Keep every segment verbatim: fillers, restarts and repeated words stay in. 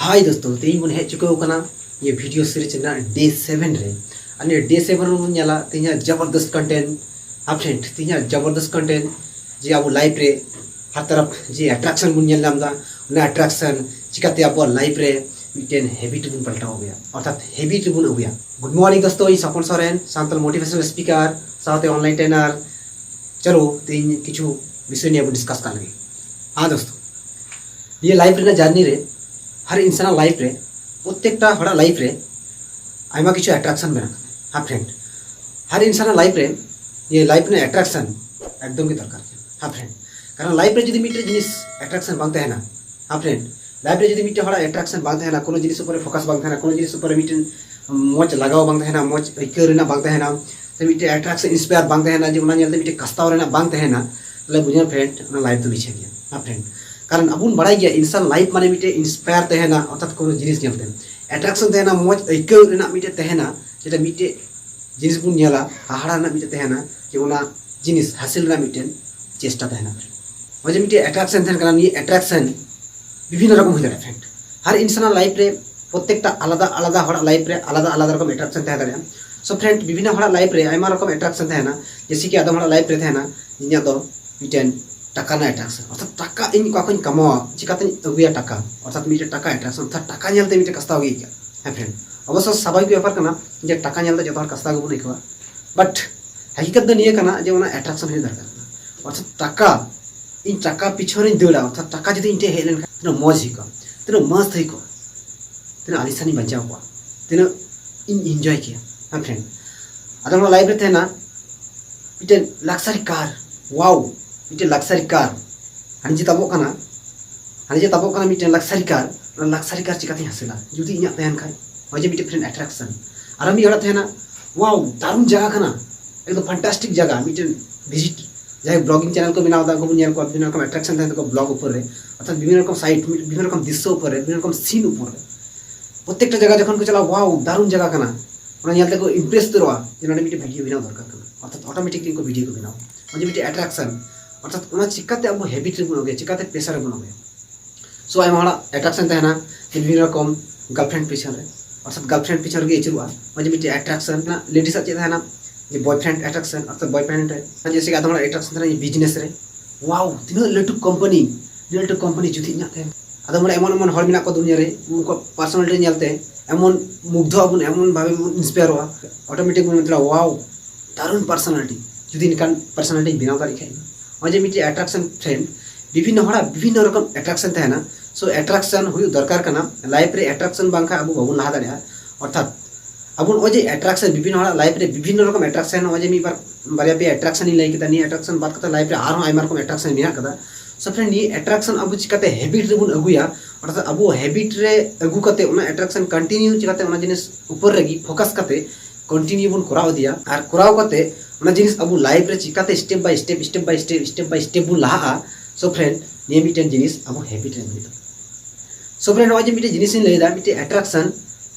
ᱦᱟᱭ ᱫᱳᱥᱛᱳ, ᱛᱮᱦᱮᱧ ᱵᱚᱱ ᱦᱮᱡ ᱪᱩᱠᱟᱹᱣ ᱟᱠᱟᱱᱟ ᱱᱤᱭᱟᱹ ᱵᱷᱤᱰᱤᱭᱳ ᱥᱤᱨᱤᱡᱽ ᱨᱮᱱᱟᱜ ᱰᱮ ᱥᱮᱵᱷᱮᱱ ᱨᱮ᱾ ᱟᱨ ᱱᱤᱭᱟᱹ ᱰᱮ ᱥᱮᱵᱷᱮᱱ ᱨᱮᱵᱚᱱ ᱧᱮᱞᱟ ᱛᱮᱦᱮᱧᱟᱜ ᱡᱚᱵᱚᱨᱫᱚᱥᱛ ᱠᱚᱱᱴᱮᱱᱴ᱾ ᱦᱮᱸ ᱯᱷᱨᱮᱱᱰ, ᱛᱮᱦᱮᱧᱟᱜ ᱡᱚᱵᱚᱨᱫᱚᱥᱛ ᱠᱚᱱᱴᱮᱱᱴ ᱡᱮ ᱟᱵᱚ ᱞᱟᱭᱤᱯᱷ ᱨᱮ ᱦᱟᱨ ᱛᱟᱨᱟᱯ ᱡᱮ ᱮᱴᱨᱟᱠᱥᱚᱱ ᱵᱚᱱ ᱧᱮᱞ ᱧᱟᱢ ᱮᱫᱟ, ᱚᱱᱟ ᱮᱴᱨᱟᱠᱥᱚᱱ ᱪᱤᱠᱟᱛᱮ ᱟᱵᱚᱣᱟᱜ ᱞᱟᱭᱤᱯᱷ ᱨᱮ ᱢᱤᱫᱴᱮᱱ ᱦᱮᱵᱤᱴ ᱵᱚᱱ ᱯᱟᱞᱴᱟᱣ ᱟᱹᱜᱩᱭᱟ, ᱚᱨᱛᱷᱟᱛ ᱦᱮᱵᱤᱴ ᱨᱮᱵᱚᱱ ᱟᱹᱜᱩᱭᱟ᱾ ᱜᱩᱰ ᱢᱚᱨᱱᱤᱝ ᱫᱳᱥᱛᱳ, ᱤᱧ ᱥᱚᱯᱚᱱ ᱥᱚᱨᱮᱱ, ᱥᱟᱱᱛᱟᱲ ᱢᱳᱴᱤᱵᱷᱮᱥᱚᱱᱟᱞ ᱥᱯᱤᱠᱟᱨ ᱥᱟᱶᱛᱮ ᱚᱱᱞᱟᱭᱤᱱ ᱴᱨᱮᱱᱟᱨ᱾ ᱪᱚᱞᱚ ᱛᱮᱦᱮᱧ ᱠᱤᱪᱷᱩ ᱵᱤᱥᱚᱭ ᱱᱤᱭᱮ ᱵᱚᱱ ᱰᱤᱥᱠᱟᱥ ᱠᱟᱜ ᱞᱮᱜᱮ᱾ ᱦᱮᱸ ᱫᱳᱥᱛᱳ, ᱱᱤᱭᱟᱹ ᱞᱟᱭᱤᱯᱷ ᱨᱮᱱᱟᱜ ᱡᱟᱨᱱᱤ ᱨᱮ ᱦᱟᱨ ᱤᱱᱥᱟᱱᱟᱜ ᱞᱟᱭᱤᱯᱷ ᱨᱮ, ᱯᱨᱚᱛᱮᱠᱴᱟ ᱦᱚᱲᱟᱜ ᱞᱟᱭᱤᱯᱷ ᱨᱮ ᱟᱭᱢᱟ ᱠᱤᱪᱷᱩ ᱮᱴᱨᱟᱠᱥᱚᱱ ᱢᱮᱱᱟᱜ ᱟᱠᱟᱫᱟ᱾ ᱦᱮᱸ ᱯᱷᱨᱮᱱᱰ, ᱦᱟᱨ ᱤᱱᱥᱟᱱᱟᱜ ᱞᱟᱭᱤᱯᱷ ᱨᱮ ᱱᱤᱭᱟᱹ ᱞᱟᱭᱤᱯᱷ ᱨᱮᱱᱟᱜ ᱮᱴᱨᱟᱠᱥᱚᱱ ᱮᱠᱫᱚᱢ ᱜᱮ ᱫᱚᱨᱠᱟᱨ ᱜᱮᱭᱟ᱾ ᱦᱮᱸ ᱯᱷᱨᱮᱱᱰ, ᱠᱟᱨᱚᱱ ᱞᱟᱭᱤᱯᱷ ᱨᱮ ᱡᱩᱫᱤ ᱢᱤᱫᱴᱮᱱ ᱡᱤᱱᱤᱥ ᱮᱴᱨᱟᱠᱥᱚᱱ ᱵᱟᱝ ᱛᱟᱦᱮᱱᱟ, ᱦᱮᱸ ᱯᱷᱨᱮᱱᱰ, ᱞᱟᱭᱤᱯᱷ ᱨᱮ ᱡᱩᱫᱤ ᱢᱤᱫᱴᱮᱱ ᱦᱚᱲᱟᱜ ᱮᱴᱨᱟᱠᱥᱚᱱ ᱵᱟᱝ ᱛᱟᱦᱮᱱᱟ, ᱠᱳᱱᱳ ᱡᱤᱱᱤᱥ ᱩᱯᱚᱨᱮ ᱯᱷᱳᱠᱟᱥ ᱵᱟᱝ ᱛᱟᱦᱮᱱᱟ, ᱠᱳᱱᱳ ᱡᱤᱱᱤᱥ ᱩᱯᱚᱨᱮ ᱢᱤᱫᱴᱮᱱ ᱢᱚᱡᱽ ᱞᱟᱜᱟᱣ ᱵᱟᱝ ᱛᱟᱦᱮᱱᱟ, ᱢᱚᱡᱽ ᱟᱹᱭᱠᱟᱹᱣ ᱨᱮᱱᱟᱜ ᱵᱟᱝ ᱛᱟᱦᱮᱱᱟ, ᱥᱮ ᱢᱤᱫᱴᱮᱱ ᱮᱴᱨᱟᱠᱥᱚᱱ ᱤᱱᱥᱯᱟᱭᱟᱨ ᱵᱟᱝ ᱛᱟᱦᱮᱱᱟ, ᱡᱮ ᱚᱱᱟ ᱧᱮᱞᱛᱮ ᱢᱤᱫᱴᱮᱱ ᱠᱟᱥᱛᱟᱣ ᱨᱮᱱᱟᱜ ᱵᱟᱝ ᱛᱟᱦᱮᱱᱟ, ᱛᱟᱦᱚᱞᱮ ᱵᱩᱡᱷᱟᱹᱣ ᱯᱷᱨᱮᱱᱰ, ᱚᱱᱟ ᱞᱟᱭᱤᱯᱷ ᱫᱚ ᱢᱤᱪᱷᱟᱹ ᱜᱮᱭᱟ᱾ ᱦᱮᱸ ᱯᱷᱨᱮᱱᱰ, ᱠᱟᱨᱚᱱ ᱟᱵᱚ ᱵᱚᱱ ᱵᱟᱲᱟᱭ ᱜᱮᱭᱟ ᱤᱱᱥᱟᱱ ᱞᱟᱭᱤᱯᱷ ᱢᱟᱱᱮ ᱢᱤᱫᱴᱮᱱ ᱤᱱᱥᱯᱟᱭᱟᱨ ᱛᱟᱦᱮᱱᱟ, ᱚᱨᱛᱷᱟᱛ ᱠᱳᱱᱳ ᱡᱤᱱᱤᱥ ᱧᱮᱞᱛᱮ ᱮᱴᱨᱟᱠᱥᱚᱱ ᱛᱟᱦᱮᱱᱟ, ᱢᱚᱡᱽ ᱟᱹᱭᱠᱟᱹᱣ ᱨᱮᱱᱟᱜ ᱢᱤᱫᱴᱮᱱ ᱛᱟᱦᱮᱱᱟ, ᱡᱮᱴᱟ ᱢᱤᱫᱴᱮᱱ ᱡᱤᱱᱤᱥ ᱵᱚᱱ ᱧᱮᱞᱟ, ᱦᱟᱦᱟᱲᱟ ᱨᱮᱱᱟᱜ ᱢᱤᱫᱴᱮᱱ ᱛᱟᱦᱮᱱᱟ, ᱡᱮ ᱚᱱᱟ ᱡᱤᱱᱤᱥ ᱦᱟᱥᱤᱞ ᱨᱮᱱᱟᱜ ᱢᱤᱫᱴᱮᱱ ᱪᱮᱥᱴᱟ ᱛᱟᱦᱮᱱᱟ᱾ ᱱᱚᱜᱼᱚᱭ ᱡᱮ ᱢᱤᱫᱴᱮᱱ ᱮᱴᱨᱟᱠᱥᱚᱱ ᱛᱟᱦᱮᱱ ᱠᱟᱱᱟ, ᱱᱤᱭᱟᱹ ᱮᱴᱨᱟᱠᱥᱚᱱ ᱵᱤᱵᱷᱤᱱᱱᱚ ᱨᱚᱠᱚᱢ ᱦᱩᱭ ᱫᱟᱲᱮᱭᱟᱜᱼᱟ ᱯᱷᱨᱮᱱᱰ᱾ ᱦᱟᱨ ᱤᱱᱥᱟᱱᱟᱜ ᱞᱟᱭᱤᱯᱷ ᱨᱮ, ᱯᱨᱚᱛᱮᱠᱴᱟ ᱟᱞᱟᱫᱟ ᱟᱞᱟᱫᱟ ᱦᱚᱲᱟᱜ ᱞᱟᱭᱤᱯᱷ ᱨᱮ ᱟᱞᱟᱫᱟ ᱟᱞᱟᱫᱟ ᱨᱚᱠᱚᱢ ᱮᱴᱨᱟᱠᱥᱚᱱ ᱛᱟᱦᱮᱸ ᱫᱟᱲᱮᱭᱟᱜᱼᱟ᱾ ᱥᱳ ᱯᱷᱨᱮᱱᱰ, ᱵᱤᱵᱷᱤᱱᱱᱚ ᱦᱚᱲᱟᱜ ᱞᱟᱭᱤᱯᱷ ᱨᱮ ᱟᱭᱢᱟ ᱨᱚᱠᱚᱢ ᱮᱴᱨᱟᱠᱥᱚᱱ ᱛᱟᱦᱮᱱᱟ᱾ ᱡᱮᱭᱥᱮ ᱠᱤ ᱟᱫᱚᱢ ᱦᱚᱲᱟᱜ ᱞᱟᱭᱤᱯᱷ ᱨᱮ ᱛᱟᱦᱮᱱᱟ, ᱤᱧᱟᱹᱜ ᱫᱚ ᱢᱤᱫᱴᱮᱱ ᱴᱟᱠᱟ ᱨᱮᱱᱟᱜ ᱮᱴᱨᱟᱠᱥᱚᱱ, ᱚᱨᱛᱷᱟᱛ ᱴᱟᱠᱟ ᱤᱧ ᱚᱠᱟ ᱠᱷᱚᱱᱤᱧ ᱠᱟᱢᱟᱣᱟ, ᱪᱤᱠᱟᱛᱮᱧ ᱟᱹᱜᱩᱭᱟ ᱴᱟᱠᱟ, ᱚᱨᱛᱷᱟᱛ ᱢᱤᱫᱴᱮᱱ ᱴᱟᱠᱟ ᱮᱴᱨᱟᱠᱥᱚᱱ, ᱚᱨᱛᱷᱟᱛ ᱴᱟᱠᱟ ᱧᱮᱞᱛᱮ ᱢᱤᱫᱴᱮᱱ ᱠᱟᱥᱛᱟᱣ ᱜᱮ ᱟᱹᱭᱠᱟᱹᱜᱼᱟ᱾ ᱦᱮᱸ ᱯᱷᱨᱮᱱᱰ, ᱚᱵᱚᱥᱥᱚ ᱥᱟᱵᱷᱟᱵᱤᱠ ᱵᱮᱯᱟᱨ ᱠᱟᱱᱟ ᱡᱮ ᱴᱟᱠᱟ ᱧᱮᱞᱛᱮ ᱡᱚᱛᱚ ᱦᱚᱲ ᱠᱟᱥᱛᱟᱣ ᱜᱮᱵᱚᱱ ᱟᱹᱭᱠᱟᱹᱣᱟ, ᱵᱟᱴ ᱦᱟᱠᱤᱠᱟᱛ ᱫᱚ ᱱᱤᱭᱟᱹ ᱠᱟᱱᱟ ᱡᱮ ᱚᱱᱟ ᱮᱴᱨᱟᱠᱥᱚᱱ ᱦᱩᱭᱩᱜ ᱫᱚᱨᱠᱟᱨ ᱠᱟᱱᱟ᱾ ᱚᱨᱛᱷᱟᱛ ᱴᱟᱠᱟ, ᱤᱧ ᱴᱟᱠᱟ ᱯᱤᱪᱷᱚᱱ ᱨᱤᱧ ᱫᱟᱹᱲᱟ, ᱚᱨᱛᱷᱟᱛ ᱴᱟᱠᱟ ᱡᱩᱫᱤ ᱤᱧ ᱴᱷᱮᱱ ᱦᱮᱡ ᱞᱮᱱᱠᱷᱟᱱ ᱛᱤᱱᱟᱹᱜ ᱢᱚᱡᱽ ᱦᱩᱭ ᱠᱚᱜᱼᱟ, ᱛᱤᱱᱟᱹᱜ ᱢᱚᱡᱽ ᱦᱩᱭ ᱠᱚᱜᱼᱟ, ᱛᱤᱱᱟᱹᱜ ᱟᱞᱤᱥᱟᱱᱤᱧ ᱵᱟᱧᱪᱟᱣ ᱠᱚᱜᱼᱟ, ᱛᱤᱱᱟᱹᱜ ᱤᱧ ᱤᱱᱡᱚᱭ ᱠᱮᱭᱟ᱾ ᱦᱮᱸ ᱯᱷᱨᱮᱱᱰ, ᱟᱫᱚ ᱱᱚᱣᱟ ᱞᱟᱭᱤᱯᱷ ᱨᱮ ᱛᱟᱦᱮᱱᱟ ᱢᱤᱫᱴᱮᱱ ᱞᱟᱠᱥᱟᱨᱤ ᱠᱟᱨ᱾ ᱣᱟᱣ, ᱢᱤᱫᱴᱮᱱ ᱞᱟᱠᱥᱟᱨᱤ ᱠᱟᱨ᱾ ᱦᱟᱱᱮ ᱡᱮ ᱛᱟᱵᱚᱜ ᱠᱟᱱᱟ, ᱦᱟᱱᱮ ᱡᱮ ᱛᱟᱵᱚᱜ ᱠᱟᱱᱟ ᱢᱤᱫᱴᱮᱱ ᱞᱟᱠᱥᱟᱨᱤ ᱠᱟᱨ᱾ ᱚᱱᱟ ᱞᱟᱠᱥᱟᱨᱤ ᱠᱟᱨ ᱪᱤᱠᱟᱹᱛᱤᱧ ᱦᱟᱥᱤᱞᱟ ᱡᱩᱫᱤ ᱤᱧᱟᱹᱜ ᱛᱟᱦᱮᱱ ᱠᱷᱟᱱ? ᱱᱚᱜᱼᱚᱭ ᱡᱮ ᱢᱤᱫᱴᱮᱱ ᱯᱷᱨᱮᱱᱰ ᱮᱴᱨᱟᱠᱥᱚᱱ᱾ ᱟᱨᱚ ᱢᱤᱫ ᱦᱚᱲᱟᱜ ᱛᱟᱦᱮᱱᱟ, ᱣᱟᱣ, ᱫᱟᱨᱩᱱ ᱡᱟᱭᱜᱟ ᱠᱟᱱᱟ, ᱮᱠᱫᱚᱢ ᱯᱷᱟᱱᱴᱟᱥᱴᱤᱠ ᱡᱟᱭᱜᱟ, ᱢᱤᱫᱴᱮᱱ ᱵᱷᱤᱡᱤᱴ᱾ ᱡᱟᱦᱟᱸᱭ ᱵᱞᱚᱜᱤᱝ ᱪᱮᱱᱮᱞ ᱠᱚ ᱵᱮᱱᱟᱣ ᱮᱫᱟ, ᱩᱱᱠᱩ ᱵᱚᱱ ᱧᱮᱞ ᱠᱚᱣᱟ ᱵᱤᱵᱷᱤᱱᱱᱚ ᱨᱚᱠᱚᱢ ᱮᱴᱨᱟᱠᱥᱚᱱ ᱛᱟᱦᱮᱱ ᱛᱟᱠᱚᱣᱟ ᱵᱞᱚᱜ ᱩᱯᱚᱨ ᱨᱮ, ᱚᱨᱛᱷᱟᱛ ᱵᱤᱵᱷᱤᱱᱱᱚ ᱨᱚᱠᱚᱢ ᱥᱟᱭᱤᱴ, ᱵᱤᱵᱷᱤᱱᱱᱚ ᱨᱚᱠᱚᱢ ᱫᱨᱤᱥᱥᱚ ᱩᱯᱚᱨ ᱨᱮ, ᱵᱤᱵᱷᱤᱱᱱᱚ ᱨᱚᱠᱚᱢ ᱥᱤᱱ ᱩᱯᱚᱨ ᱨᱮ᱾ ᱯᱨᱚᱛᱮᱠᱴᱟ ᱡᱟᱭᱜᱟ ᱡᱚᱠᱷᱚᱱ ᱠᱚ ᱪᱟᱞᱟᱜᱼᱟ, ᱣᱟᱣ, ᱫᱟᱨᱩᱱ ᱡᱟᱭᱜᱟ ᱠᱟᱱᱟ, ᱚᱱᱟ ᱧᱮᱞ ᱛᱮᱠᱚ ᱤᱢᱯᱨᱮᱥ ᱩᱛᱟᱹᱨᱚᱜᱼᱟ ᱡᱮ ᱱᱚᱰᱮ ᱢᱤᱫᱴᱮᱱ ᱵᱷᱤᱰᱤᱭᱳ ᱵᱮᱱᱟᱣ ᱫᱚᱨᱠᱟᱨ ᱠᱟᱱᱟ, ᱚᱨᱛᱷᱟᱛ ᱚᱴᱳᱢᱮᱴᱤᱠᱞᱤ ᱩᱱᱠᱩ ᱵᱷᱤᱰᱤᱭᱳ ᱠᱚ ᱵᱮᱱᱟᱣᱟ᱾ ᱚᱱᱟ ᱡᱮ ᱢᱤᱫᱴᱮᱱ ᱮᱴᱨᱟᱠᱥᱚᱱ, ᱚᱨᱛᱷᱟᱛ ᱚᱱᱟ ᱪᱤᱠᱟᱛᱮ ᱟᱵᱚ ᱦᱮᱵᱤᱴ ᱨᱮᱵᱚᱱ ᱟᱹᱜᱩᱭᱟ, ᱪᱤᱠᱟᱛᱮ ᱯᱮᱥᱟ ᱨᱮᱵᱚᱱ ᱟᱹᱜᱩᱭᱟ? So ᱟᱭᱢᱟ ᱦᱚᱲᱟᱜ ᱮᱴᱨᱟᱠᱥᱚᱱ ᱛᱟᱦᱮᱱᱟ ᱡᱮ ᱵᱤᱵᱷᱤᱱᱱᱚ ᱨᱚᱠᱚᱢ ᱜᱟᱨᱞᱯᱷᱨᱮᱱᱰ ᱯᱤᱪᱷᱚᱱ ᱨᱮ, ᱚᱨᱛᱷᱟᱛ ᱜᱟᱨᱞᱯᱷᱨᱮᱱᱰ ᱯᱤᱪᱷᱚᱱ ᱨᱮᱜᱮ ᱟᱹᱪᱩᱨᱚᱜᱼᱟ᱾ ᱱᱚᱜᱼᱚᱭ ᱡᱮ ᱢᱤᱫᱴᱮᱡ ᱮᱴᱨᱟᱠᱥᱚᱱ ᱨᱮᱱᱟᱜ ᱞᱮᱰᱤᱥ ᱟᱜ ᱪᱮᱫ ᱛᱟᱦᱮᱱᱟ, ᱡᱮ ᱵᱚᱭᱯᱷᱨᱮᱱᱰ ᱮᱴᱨᱟᱠᱥᱚᱱ, ᱚᱨᱛᱷᱟᱛ ᱵᱚᱭᱯᱷᱨᱮᱱᱰ ᱨᱮ ᱡᱮᱭᱥᱮ ᱠᱤ ᱟᱫᱚᱢ ᱦᱚᱲᱟᱜ ᱮᱴᱨᱟᱠᱥᱚᱱ ᱛᱟᱦᱮᱱᱟ ᱵᱤᱡᱽᱱᱮᱥ ᱨᱮ, ᱣᱟᱣ ᱛᱤᱱᱟᱹᱜ ᱞᱟᱹᱴᱩ ᱠᱚᱢᱯᱟᱱᱤ, ᱟᱹᱰᱤ ᱞᱟᱹᱴᱩ ᱠᱚᱢᱯᱟᱱᱤ ᱡᱩᱫᱤ ᱤᱧᱟᱹᱜ ᱛᱟᱦᱮᱱ᱾ ᱟᱫᱚᱢ ᱦᱚᱲ ᱮᱢᱚᱱ ᱮᱢᱚᱱ ᱦᱚᱲ ᱢᱮᱱᱟᱜ ᱠᱚᱣᱟ ᱫᱩᱱᱤᱭᱟᱹ ᱨᱮ, ᱩᱱᱠᱩᱣᱟᱜ ᱯᱟᱨᱥᱚᱱᱟᱞᱤᱴᱤ ᱧᱮᱞᱛᱮ ᱮᱢᱚᱱ ᱢᱩᱜᱽᱫᱷᱚ ᱟᱵᱚᱱ, ᱮᱢᱚᱱ ᱵᱷᱟᱵᱮ ᱵᱚᱱ ᱤᱱᱥᱯᱟᱭᱟᱨᱚᱜᱼᱟ, ᱚᱴᱳᱢᱮᱴᱤᱠ ᱵᱚᱱ ᱢᱮᱛᱟᱜᱼᱟ ᱣᱟᱣ ᱫᱟᱨᱩᱱ ᱯᱟᱨᱥᱚᱱᱟᱞᱤᱴᱤ, ᱡᱩᱫᱤ ᱱᱤᱝᱠᱟᱱ ᱯᱟᱨᱥᱚᱱᱟᱞᱤᱴᱤ ᱵᱮᱱᱟᱣ ᱫᱟᱲᱮᱭᱟᱜ ᱠᱷᱟᱡ᱾ ᱱᱚᱜᱼᱚᱭ ᱡᱮ ᱢᱤᱫᱴᱮᱡ ᱮᱴᱨᱟᱠᱥᱚᱱ ᱯᱷᱨᱮᱱᱰ, ᱵᱤᱵᱷᱤᱱᱱᱚ ᱦᱚᱲᱟᱜ ᱵᱤᱵᱷᱤᱱᱱᱚ ᱨᱚᱠᱚᱢ ᱮᱴᱨᱟᱠᱥᱚᱱ ᱛᱟᱦᱮᱱᱟ᱾ ᱥᱳ ᱮᱴᱨᱟᱠᱥᱚᱱ ᱦᱩᱭᱩᱜ ᱫᱚᱨᱠᱟᱨ ᱠᱟᱱᱟ᱾ ᱞᱟᱭᱤᱯᱷ ᱨᱮ ᱮᱴᱨᱟᱠᱥᱚᱱ ᱵᱟᱝᱠᱷᱟᱱ ᱟᱵᱚ ᱵᱟᱵᱚᱱ ᱞᱟᱦᱟ ᱫᱟᱲᱮᱭᱟᱜᱼᱟ᱾ ᱚᱨᱛᱷᱟᱛ ᱟᱵᱚ ᱱᱚᱜᱼᱚᱭ ᱡᱮ ᱮᱴᱨᱟᱠᱥᱚᱱ, ᱵᱤᱵᱷᱤᱱᱱᱚ ᱦᱚᱲᱟᱜ ᱞᱟᱭᱤᱯᱷ ᱨᱮ ᱵᱤᱵᱷᱤᱱᱱᱚ ᱨᱚᱠᱚᱢ ᱮᱴᱨᱟᱠᱥᱚᱱ, ᱱᱚᱜᱼᱚᱭ ᱡᱮ ᱢᱤᱫ ᱵᱟᱨ ᱵᱟᱨᱭᱟ ᱯᱮᱭᱟ ᱮᱴᱨᱟᱠᱥᱚᱱ ᱤᱧ ᱞᱟᱹᱭ ᱠᱮᱫᱟ, ᱱᱤᱭᱟᱹ ᱮᱴᱨᱟᱠᱥᱚᱱ ᱵᱟᱫ ᱠᱟᱛᱮ ᱞᱟᱭᱤᱯᱷ ᱨᱮ ᱟᱨᱦᱚᱸ ᱟᱭᱢᱟ ᱨᱚᱠᱚᱢ ᱮᱴᱨᱟᱠᱥᱚᱱ ᱢᱮᱱᱟᱜ ᱠᱟᱫᱟ᱾ ᱥᱳ ᱯᱷᱨᱮᱱᱰ, ᱱᱤᱭᱟᱹ ᱮᱴᱨᱟᱠᱥᱚᱱ ᱟᱵᱚ ᱪᱤᱠᱟᱛᱮ ᱦᱮᱵᱤᱴ ᱨᱮᱵᱚᱱ ᱟᱹᱜᱩᱭᱟ, ᱚᱨᱛᱷᱟᱛ ᱟᱵᱚ ᱦᱮᱵᱤᱴ ᱨᱮ ᱟᱹᱜᱩ ᱠᱟᱛᱮ ᱚᱱᱟ ᱮᱴᱨᱟᱠᱥᱚᱱ ᱠᱚᱱᱴᱤᱱᱤᱭᱩ ᱪᱤᱠᱟᱛᱮ ᱚᱱᱟ ᱡᱤᱱᱤᱥ ᱩᱯᱚᱨ ᱨᱮᱜᱮ ᱯᱷᱳᱠᱟᱥ ᱠᱟᱛᱮ ᱠᱚᱱᱴᱤᱱᱤᱭᱩ ᱵᱚᱱ ᱠᱚᱨᱟᱣ ᱤᱫᱤᱭᱟ, ᱟᱨ ᱠᱚᱨᱟᱣ ᱠᱟᱛᱮ ᱚᱱᱟ ᱡᱤᱱᱤᱥ ᱟᱵᱚ ᱞᱟᱭᱤᱯᱷ ᱨᱮ ᱪᱤᱠᱟᱛᱮ ᱥᱴᱮᱯ ᱵᱟᱭ ᱥᱴᱮᱯ, ᱥᱴᱮᱯ ᱵᱟᱭ ᱥᱴᱮᱯ, ᱥᱴᱮᱯ ᱵᱟᱭ ᱥᱴᱮᱯ ᱵᱚᱱ ᱞᱟᱦᱟᱜᱼᱟ᱾ ᱥᱳ ᱯᱷᱨᱮᱱᱰ, ᱱᱤᱭᱟᱹ ᱢᱤᱫᱴᱮᱱ ᱡᱤᱱᱤᱥ ᱟᱵᱚ ᱦᱮᱵᱤᱴ ᱨᱮ ᱦᱩᱭᱩᱜ ᱛᱟᱵᱚᱱᱟ᱾ ᱥᱳ ᱯᱷᱨᱮᱱᱰ, ᱱᱚᱜᱼᱚᱭ ᱡᱮ ᱢᱤᱫᱴᱮᱱ ᱡᱤᱱᱤᱥ ᱤᱧ ᱞᱟᱹᱭᱫᱟ, ᱢᱤᱫᱴᱮᱱ ᱮᱴᱨᱟᱠᱥᱚᱱ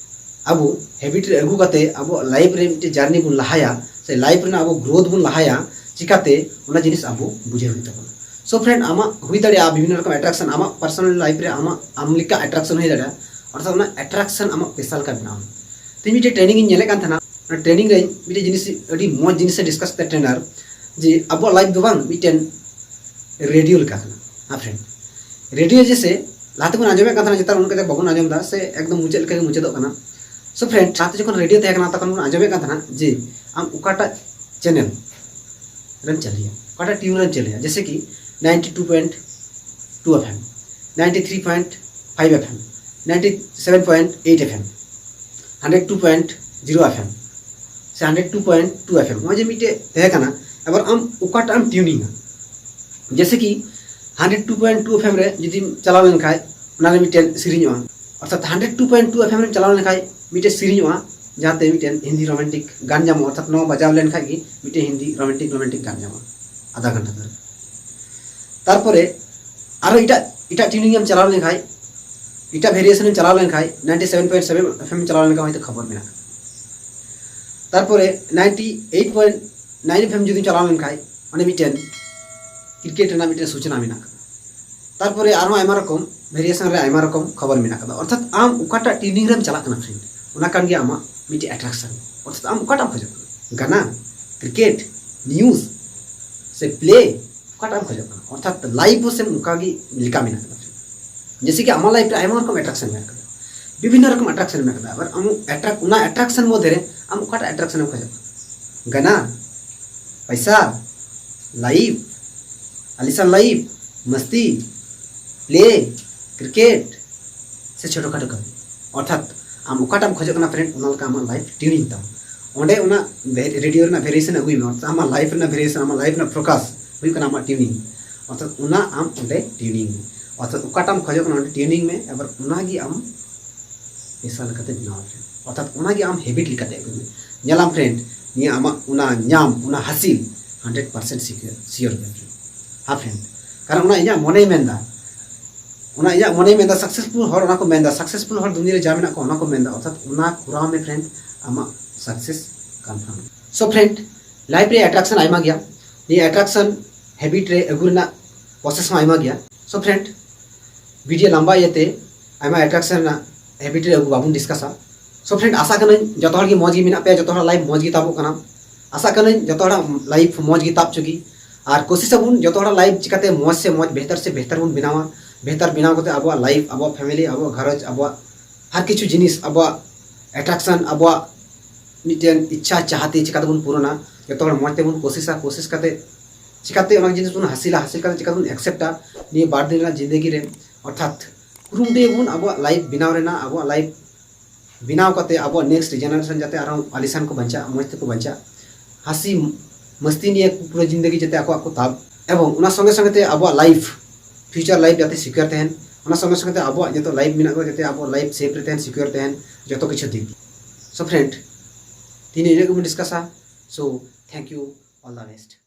ᱟᱵᱚ ᱦᱮᱵᱤᱴ ᱨᱮ ᱟᱹᱜᱩ ᱠᱟᱛᱮ ᱟᱵᱚᱣᱟᱜ ᱞᱟᱭᱤᱯᱷ ᱨᱮ ᱢᱤᱫᱴᱮᱱ ᱡᱟᱨᱱᱤ ᱵᱚᱱ ᱞᱟᱦᱟᱭᱟ, ᱥᱮ ᱞᱟᱭᱤᱯᱷ ᱨᱮᱱᱟᱜ ᱟᱵᱚ ᱜᱨᱳᱛᱷ ᱵᱚᱱ ᱞᱟᱦᱟᱭᱟ, ᱪᱤᱠᱟᱛᱮ ᱚᱱᱟ ᱡᱤᱱᱤᱥ ᱟᱵᱚ ᱵᱩᱡᱷᱟᱹᱣ ᱦᱩᱭᱩᱜ ᱛᱟᱵᱚᱱᱟ᱾ ᱥᱳ ᱯᱷᱨᱮᱱᱰ, ᱟᱢᱟᱜ ᱦᱩᱭ ᱫᱟᱲᱮᱭᱟᱜᱼᱟ ᱵᱤᱵᱷᱤᱱᱱᱚ ᱨᱚᱠᱚᱢ ᱮᱴᱨᱟᱠᱥᱚᱱ, ᱟᱢᱟᱜ ᱯᱟᱨᱥᱚᱱᱟᱞ ᱞᱟᱭᱤᱯᱷ ᱨᱮ ᱟᱢᱟᱜ, ᱟᱢ ᱞᱮᱠᱟ ᱮᱴᱨᱟᱠᱥᱚᱱ ᱦᱩᱭ ᱫᱟᱲᱮᱭᱟᱜᱼᱟ, ᱚᱨᱛᱷᱟᱛ ᱚᱱᱟ ᱮᱴᱨᱟᱠᱥᱚᱱ ᱟᱢᱟᱜ ᱯᱮᱥᱟ ᱞᱮᱠᱟ ᱵᱮᱱᱟᱣ ᱢᱮ᱾ ᱛᱮᱦᱮᱧ ᱢᱤᱫᱴᱮᱡ ᱴᱨᱮᱱᱤᱝ ᱤᱧ ᱧᱮᱞᱮᱫ ᱠᱟᱱ ᱛᱟᱦᱮᱱᱟ, ᱚᱱᱟ ᱴᱨᱮᱱᱤᱝ ᱨᱮ ᱢᱤᱫᱴᱮᱡ ᱡᱤᱱᱤᱥ ᱟᱹᱰᱤ ᱢᱚᱡᱽ ᱡᱤᱱᱤᱥ ᱮ ᱰᱤᱥᱠᱟᱥ ᱠᱮᱫᱟ ᱴᱨᱮᱱᱟᱨ, ᱡᱮ ᱟᱵᱚᱣᱟᱜ ᱞᱟᱭᱤᱯᱷ ᱫᱚ ᱵᱟᱝ ᱢᱤᱫᱴᱮᱱ ᱨᱮᱰᱤᱭᱳ ᱞᱮᱠᱟ ᱠᱟᱱᱟ᱾ ᱦᱮᱸ ᱯᱷᱨᱮᱱᱰ, ᱨᱮᱰᱤᱭᱳ ᱡᱮᱥᱮ ᱞᱟᱦᱟᱛᱮ ᱵᱚᱱ ᱟᱸᱡᱚᱢᱮᱫ ᱠᱟᱱ ᱛᱟᱦᱮᱱᱟ, ᱱᱮᱛᱟᱨ ᱩᱱᱟᱹᱜ ᱠᱟᱛᱮ ᱵᱟᱵᱚᱱ ᱟᱸᱡᱚᱢ ᱮᱫᱟ, ᱥᱮ ᱮᱠᱫᱚᱢ ᱢᱩᱪᱟᱹᱫ ᱞᱮᱠᱟ ᱜᱮ ᱢᱩᱪᱟᱹᱫᱚᱜ ᱠᱟᱱᱟ᱾ ᱥᱳ ᱯᱷᱨᱮᱱᱰ, ᱞᱟᱦᱟᱛᱮ ᱡᱚᱠᱷᱚᱱ ᱨᱮᱰᱤᱭᱳ ᱛᱟᱦᱮᱸ ᱠᱟᱱᱟ, ᱛᱚᱠᱷᱚᱱ ᱵᱚᱱ ᱟᱸᱡᱚᱢᱮᱫ ᱠᱟᱱ ᱛᱟᱦᱮᱱᱟ ᱡᱮ ᱟᱢ ᱚᱠᱟᱴᱟᱜ ᱪᱮᱱᱮᱞ ᱨᱮᱢ ᱪᱟᱹᱞᱩᱭᱟ, ᱚᱠᱟᱴᱟᱜ ᱴᱤᱭᱩᱱ ᱨᱮᱢ ᱪᱟᱹᱞᱩᱭᱟ, ᱡᱮᱥᱮ ᱠᱤ ninety two point two FM, ninety three point five FM, ninety seven point eight FM, hundred two point zero FM, ᱥᱮ hundred two point two FM, ᱱᱚᱜᱼᱚᱭ ᱡᱮ ᱢᱤᱫᱴᱮᱡ ᱛᱟᱦᱮᱸ ᱠᱟᱱᱟ᱾ ᱮᱵᱟᱨ ᱟᱢ ᱚᱠᱟᱴᱟᱜ ᱮᱢ ᱴᱤᱭᱩᱱᱤᱝᱟ? ᱡᱮᱥᱮ ᱠᱤ hundred two point two FM ᱨᱮ ᱡᱩᱫᱤᱢ ᱪᱟᱞᱟᱣ ᱞᱮᱱᱠᱷᱟᱡ, ᱚᱱᱟᱨᱮ ᱢᱤᱫᱴᱮᱱ ᱥᱮᱨᱮᱧᱚᱜᱼᱟ᱾ ᱚᱨᱛᱷᱟᱛ hundred two point two FM ᱨᱮᱢ ᱪᱟᱞᱟᱣ ᱞᱮᱱᱠᱷᱟᱡ ᱢᱤᱫᱴᱮᱱ ᱥᱮᱨᱮᱧᱚᱜᱼᱟ, ᱡᱟᱦᱟᱸᱛᱮ ᱢᱤᱫᱴᱮᱱ ᱦᱤᱱᱫᱤ ᱨᱳᱢᱟᱱᱴᱤᱠ ᱜᱟᱱ ᱧᱟᱢᱚᱜᱼᱟ᱾ ᱚᱨᱛᱷᱟᱛ ᱱᱚᱣᱟ ᱵᱟᱡᱟᱣ ᱞᱮᱱᱠᱷᱟᱡ ᱜᱮ ᱢᱤᱫᱴᱮᱱ ᱦᱤᱱᱫᱤ ᱨᱳᱢᱟᱱᱴᱤᱠ, ᱨᱳᱢᱟᱱᱴᱤᱠ ᱜᱟᱱ ᱧᱟᱢᱚᱜᱼᱟ ᱟᱫᱷᱟ ᱜᱷᱚᱱᱴᱟ ᱫᱷᱚᱨᱮ᱾ ᱛᱟᱨᱯᱚᱨᱮ ᱟᱨᱚ ᱮᱴᱟᱜ, ᱮᱴᱟᱜ ᱴᱤᱭᱩᱱᱤᱝ ᱮᱢ ᱪᱟᱞᱟᱣ ᱞᱮᱱᱠᱷᱟᱡ, ᱮᱴᱟᱜ ᱵᱷᱮᱨᱤᱭᱮᱥᱚᱱ ᱮᱢ ᱪᱟᱞᱟᱣ ᱞᱮᱱᱠᱷᱟᱡ, ninety seven point seven FM ᱪᱟᱞᱟᱣ ᱞᱮᱱᱠᱷᱟᱡ ᱦᱚᱭᱛᱳ ᱠᱷᱚᱵᱚᱨ ᱢᱮᱱᱟᱜᱼᱟ᱾ ᱛᱟᱨᱯᱚᱨᱮ ninety eight point nine FM ᱡᱩᱫᱤ ᱪᱟᱞᱟᱣ ᱞᱮᱱᱠᱷᱟᱡ, ᱚᱸᱰᱮ ᱢᱤᱫᱴᱮᱱ ᱠᱨᱤᱠᱮᱴ ᱨᱮᱱᱟᱜ ᱢᱤᱫᱴᱮᱱ ᱥᱩᱪᱚᱱᱟ ᱢᱮᱱᱟᱜ ᱠᱟᱫᱟ᱾ ᱛᱟᱨᱯᱚᱨᱮ ᱟᱨᱦᱚᱸ ᱟᱭᱢᱟ ᱨᱚᱠᱚᱢ ᱵᱷᱮᱨᱤᱭᱮᱥᱚᱱ ᱨᱮ ᱟᱭᱢᱟ ᱨᱚᱠᱚᱢ ᱠᱷᱚᱵᱚᱨ ᱢᱮᱱᱟᱜ ᱟᱠᱟᱫᱟ᱾ ᱚᱨᱛᱷᱟᱛ ᱟᱢ ᱚᱠᱟᱴᱟᱜ ᱴᱤᱭᱩᱱᱤᱝ ᱨᱮᱢ ᱪᱟᱞᱟᱜ ᱠᱟᱱᱟ friend, ᱚᱱᱟ ᱠᱟᱱ ᱜᱮᱭᱟ ᱟᱢᱟᱜ ᱢᱤᱫᱴᱮᱡ ᱟᱴᱨᱟᱠᱥᱚᱱ᱾ ᱚᱨᱛᱷᱟᱛ ᱟᱢ ᱚᱠᱟᱴᱟᱜ ᱮᱢ ᱠᱷᱚᱡᱚᱜ ᱠᱟᱱᱟ, ᱜᱟᱱᱟ, ᱠᱨᱤᱠᱮᱴ, ᱱᱤᱭᱩᱡᱽ, ᱥᱮ ᱯᱞᱮ, ᱚᱠᱟᱴᱟᱜ ᱮᱢ ᱠᱷᱚᱡᱚᱜ ᱠᱟᱱᱟ? ᱚᱨᱛᱷᱟᱛ ᱞᱟᱭᱤᱯᱷ ᱦᱚᱸ ᱥᱮᱢ ᱚᱱᱠᱟ ᱜᱮ ᱞᱮᱠᱟ ᱢᱮᱱᱟᱜ ᱟᱠᱟᱫᱟ᱾ ᱡᱮᱭᱥᱮ ᱠᱤ ᱟᱢᱟᱜ ᱞᱟᱭᱤᱯᱷ ᱨᱮ ᱟᱭᱢᱟ ᱨᱚᱠᱚᱢ ᱟᱴᱨᱟᱠᱥᱚᱱ ᱢᱮᱱᱟᱜ ᱟᱠᱟᱫᱟ, ᱵᱤᱵᱷᱤᱱᱱᱚ ᱨᱚᱠᱚᱢ ᱟᱴᱨᱟᱠᱥᱚᱱ ᱢᱮᱱᱟᱜ ᱟᱠᱟᱫᱟ᱾ ᱟᱵᱟᱨ ᱟᱢ attract ᱚᱱᱟ ᱟᱴᱨᱟᱠᱥᱚᱱ ᱢᱚᱫᱽᱫᱷᱮ ᱨᱮ ᱟᱢ ᱚᱠᱟᱴᱟᱜ ᱟᱴᱨᱟᱠᱥᱚᱱ ᱮᱢ ᱠᱷᱚᱡᱚᱜ ᱠᱟᱱᱟ? ᱜᱟᱱᱟ, ᱯᱟᱭᱥᱟ, ᱞᱟᱭᱤᱯᱷ, ᱟᱞᱤᱥᱟᱱ ᱞᱟᱭᱤᱯᱷ, ᱢᱟᱥᱛᱤ, ᱯᱞᱮ, ᱠᱨᱤᱠᱮᱴ, ᱥᱮ ᱪᱷᱳᱴᱳ ᱠᱷᱟᱴᱳ ᱠᱟᱹᱢᱤ? ᱚᱨᱛᱷᱟᱛ ᱟᱢ ᱚᱠᱟᱴᱟᱜ ᱮᱢ ᱠᱷᱚᱡᱚᱜ ᱠᱟᱱᱟ friend, ᱚᱱᱟ ᱞᱮᱠᱟ ᱟᱢᱟᱜ ᱞᱟᱭᱤᱯᱷ ᱴᱤᱭᱩᱱᱤᱝ ᱛᱟᱢ᱾ ᱚᱸᱰᱮ ᱚᱱᱟ ᱨᱮᱰᱤᱭᱳ ᱨᱮᱱᱟᱜ ᱵᱷᱮᱨᱤᱭᱮᱥᱚᱱ ᱟᱹᱜᱩᱭ ᱢᱮ᱾ ᱚᱨᱛᱷᱟᱛ ᱟᱢᱟᱜ ᱞᱟᱭᱤᱯᱷ ᱨᱮᱱᱟᱜ ᱵᱷᱮᱨᱤᱭᱮᱥᱚᱱ, ᱟᱢᱟᱜ ᱞᱟᱭᱤᱯᱷ ᱨᱮᱱᱟᱜ ᱯᱷᱳᱠᱟᱥ ᱦᱩᱭᱩᱜ ᱠᱟᱱᱟ ᱟᱢᱟᱜ ᱴᱤᱭᱩᱱᱤᱝ᱾ ᱚᱨᱛᱷᱟᱛ ᱚᱱᱟ ᱟᱢ ᱚᱸᱰᱮ ᱴᱤᱭᱩᱱᱤᱝ ᱢᱮ᱾ ᱚᱨᱛᱷᱟᱛ ᱚᱠᱟᱴᱟᱜ ᱮᱢ ᱠᱷᱚᱡᱚᱜ ᱠᱟᱱᱟ ᱚᱸᱰᱮ ᱴᱤᱭᱩᱱᱤᱝ ᱢᱮ, ᱟᱵᱟᱨ ᱚᱱᱟᱜᱮ ᱟᱢ ᱯᱮᱥᱟ ᱞᱮᱠᱟᱛᱮ ᱵᱮᱱᱟᱣ ᱢᱮ᱾ ᱚᱨᱛᱷᱟᱛ ᱚᱱᱟᱜᱮ ᱟᱢ ᱦᱮᱵᱤᱴ ᱞᱮᱠᱟᱛᱮ ᱟᱹᱜᱩᱭ ᱢᱮ᱾ ᱧᱮᱞᱟᱢ friend, ᱱᱤᱭᱟᱹ ᱟᱢᱟᱜ ᱚᱱᱟ ᱧᱟᱢ, ᱚᱱᱟ ᱦᱟᱥᱤᱞ ᱦᱟᱱᱰᱨᱮᱰ ᱯᱟᱨᱥᱮᱱᱴ ᱥᱤᱠᱤᱭᱳᱨ, ᱥᱤᱭᱳᱨ ᱜᱮᱭᱟ friend᱾ ᱦᱮᱸ friend, ᱠᱟᱨᱚᱱ ᱚᱱᱟ ᱤᱧᱟᱹᱜ ᱢᱚᱱᱮᱭ ᱢᱮᱱᱫᱟ, ᱚᱱᱟ ᱤᱧᱟᱹᱜ ᱢᱚᱱᱮᱭ ᱢᱮᱱᱫᱟ, ᱥᱟᱠᱥᱮᱥᱯᱷᱩᱞ ᱦᱚᱲ ᱚᱱᱟ ᱠᱚ ᱢᱮᱱᱫᱟ, ᱥᱟᱠᱥᱮᱥᱯᱷᱩᱞ ᱦᱚᱲ ᱫᱩᱱᱤᱭᱟᱹ ᱨᱮ ᱡᱟ ᱢᱮᱱᱟᱜ ᱠᱚᱣᱟ ᱚᱱᱟ ᱠᱚ ᱢᱮᱱᱫᱟ᱾ ᱚᱨᱛᱷᱟᱛ ᱚᱱᱟ ᱠᱚᱨᱟᱣ ᱢᱮ friend, ᱟᱢᱟᱜ success confirm. So friend, life ᱨᱮ ᱟᱴᱨᱟᱠᱥᱚᱱ ᱟᱭᱢᱟ ᱜᱮᱭᱟ᱾ ᱱᱤᱭᱟᱹ ᱟᱴᱨᱟᱠᱥᱚᱱ ᱦᱮᱵᱤᱴ ᱨᱮ ᱟᱹᱜᱩ ᱨᱮᱱᱟᱜ ᱯᱨᱚᱥᱮᱥ ᱦᱚᱸ ᱟᱭᱢᱟ ᱜᱮᱭᱟ᱾ So friend, ᱵᱷᱤᱰᱤᱭᱳ ᱞᱟᱢᱵᱟ ᱤᱭᱟᱹᱛᱮ ᱟᱭᱢᱟ ᱟᱴᱨᱟᱠᱥᱚᱱ ᱨᱮᱱᱟᱜ ᱦᱮᱵᱤᱴ ᱨᱮ ᱟᱹᱜᱩ ᱵᱟᱵᱚᱱ ᱰᱤᱥᱠᱟᱥᱟ᱾ So friend, ᱟᱥᱟ ᱠᱟᱹᱱᱟᱹᱧ ᱡᱚᱛᱚ ᱦᱚᱲ ᱜᱮ ᱢᱚᱡᱽ ᱜᱮ ᱢᱮᱱᱟᱜ ᱯᱮᱭᱟ, ᱡᱚᱛᱚ ᱦᱚᱲᱟᱜ ᱞᱟᱭᱤᱯᱷ ᱢᱚᱡᱽ ᱜᱮ ᱛᱟᱵᱚᱜ ᱠᱟᱱᱟ᱾ ᱟᱥᱟ ᱠᱟᱹᱱᱟᱹᱧ ᱡᱚᱛᱚ ᱦᱚᱲᱟᱜ ᱞᱟᱭᱤᱯᱷ ᱢᱚᱡᱽ ᱜᱮ ᱛᱟᱵ ᱪᱚ ᱜᱮ᱾ ᱟᱨ ᱠᱳᱥᱤᱥ ᱟᱵᱚᱱ ᱡᱚᱛᱚ ᱦᱚᱲᱟᱜ ᱞᱟᱭᱤᱯᱷ ᱪᱤᱠᱟᱛᱮ ᱢᱚᱡᱽ ᱥᱮ ᱢᱚᱡᱽ, ᱵᱮᱦᱛᱟᱨ ᱥᱮ ᱵᱮᱦᱛᱟᱨ ᱵᱚᱱ ᱵᱮᱱᱟᱣᱟ᱾ ᱵᱮᱦᱛᱟᱨ ᱵᱮᱱᱟᱣ ᱠᱟᱛᱮ ᱟᱵᱚᱣᱟᱜ ᱞᱟᱭᱤᱯᱷ, ᱟᱵᱚᱣᱟᱜ ᱯᱷᱮᱢᱮᱞᱤ, ᱟᱵᱚᱣᱟᱜ ᱜᱷᱟᱨᱚᱸᱡᱽ, ᱟᱵᱚᱣᱟᱜ ᱦᱟᱨ ᱠᱤᱪᱷᱩ ᱡᱤᱱᱤᱥ, ᱟᱵᱚᱣᱟᱜ ᱟᱴᱨᱟᱠᱥᱚᱱ, ᱟᱵᱚᱣᱟᱜ ᱢᱤᱫᱴᱮᱱ ᱤᱪᱪᱷᱟ ᱪᱟᱦᱟᱛᱮ ᱪᱤᱠᱟᱛᱮᱵᱚᱱ ᱯᱩᱨᱚᱱᱟ᱾ ᱡᱚᱛᱚ ᱦᱚᱲ ᱢᱚᱡᱽ ᱛᱮᱵᱚᱱ ᱠᱳᱥᱤᱥᱟ, ᱠᱳᱥᱤᱥ ᱠᱟᱛᱮ ᱪᱤᱠᱟᱛᱮ ᱚᱱᱟ ᱡᱤᱱᱤᱥ ᱵᱚᱱ ᱦᱟᱥᱤᱞᱟ, ᱦᱟᱥᱤᱞ ᱠᱟᱛᱮ ᱪᱤᱠᱟᱛᱮᱵᱚᱱ ᱮᱠᱥᱮᱯᱴᱟ ᱱᱤᱭᱟᱹ ᱵᱟᱨ ᱫᱤᱱ ᱨᱮᱱᱟᱜ ᱡᱤᱱᱫᱮᱜᱤ ᱨᱮ᱾ ᱚᱨᱛᱷᱟᱛ ᱠᱩᱨᱩᱢᱩᱴᱩᱭᱟᱵᱚᱱ ᱟᱵᱚᱣᱟᱜ ᱞᱟᱭᱤᱯᱷ ᱵᱮᱱᱟᱣ ᱨᱮᱱᱟᱜ, ᱟᱵᱚᱣᱟᱜ ᱞᱟᱭᱤᱯᱷ ᱵᱮᱱᱟᱣ ᱠᱟᱛᱮ ᱟᱵᱚᱣᱟᱜ ᱱᱮᱠᱥᱴ ᱡᱮᱱᱟᱨᱮᱥᱚᱱ ᱡᱟᱛᱮ ᱟᱨᱦᱚᱸ ᱟᱞᱤᱥᱟᱱ ᱠᱚ ᱵᱟᱧᱪᱟᱜ, ᱢᱚᱡᱽ ᱛᱮᱠᱚ ᱵᱟᱧᱪᱟᱜ, ᱦᱟᱹᱥᱤ ᱢᱟᱹᱥᱛᱤ ᱱᱤᱭᱮ ᱯᱩᱨᱟᱹ ᱡᱤᱱᱫᱮᱜᱤ ᱡᱟᱛᱮ ᱟᱠᱚᱣᱟᱜ ᱠᱚ ᱛᱟᱵ, ᱮᱵᱚᱝ ᱚᱱᱟ ᱥᱚᱸᱜᱮ ᱥᱚᱸᱜᱮ ᱛᱮ ᱟᱵᱚᱣᱟᱜ ᱞᱟᱭᱤᱯᱷ, ᱯᱷᱤᱭᱩᱪᱟᱨ ᱞᱟᱭᱤᱯᱷ ᱡᱟᱛᱮ ᱥᱤᱠᱤᱭᱚᱨ ᱛᱟᱦᱮᱱ, ᱚᱱᱟ ᱥᱚᱸᱜᱮ ᱥᱚᱸᱜᱮ ᱛᱮ ᱟᱵᱚᱣᱟᱜ ᱡᱚᱛᱚ ᱞᱟᱭᱤᱯᱷ ᱢᱮᱱᱟᱜ ᱠᱚ ᱡᱟᱛᱮ ᱟᱵᱚᱣᱟᱜ ᱞᱟᱭᱤᱯᱷ ᱥᱮᱯ ᱨᱮ ᱛᱟᱦᱮᱱ, ᱥᱤᱠᱤᱭᱚᱨ ᱛᱟᱦᱮᱱ ᱡᱚᱛᱚ ᱠᱤᱪᱷᱩ ᱫᱤᱠ ᱫᱤᱭᱮ᱾ So friend, ᱛᱮᱦᱮᱧ ᱤᱱᱟᱹᱜ ᱜᱮᱵᱚᱱ ᱰᱤᱥᱠᱟᱥᱟ᱾ So thank you, all the best.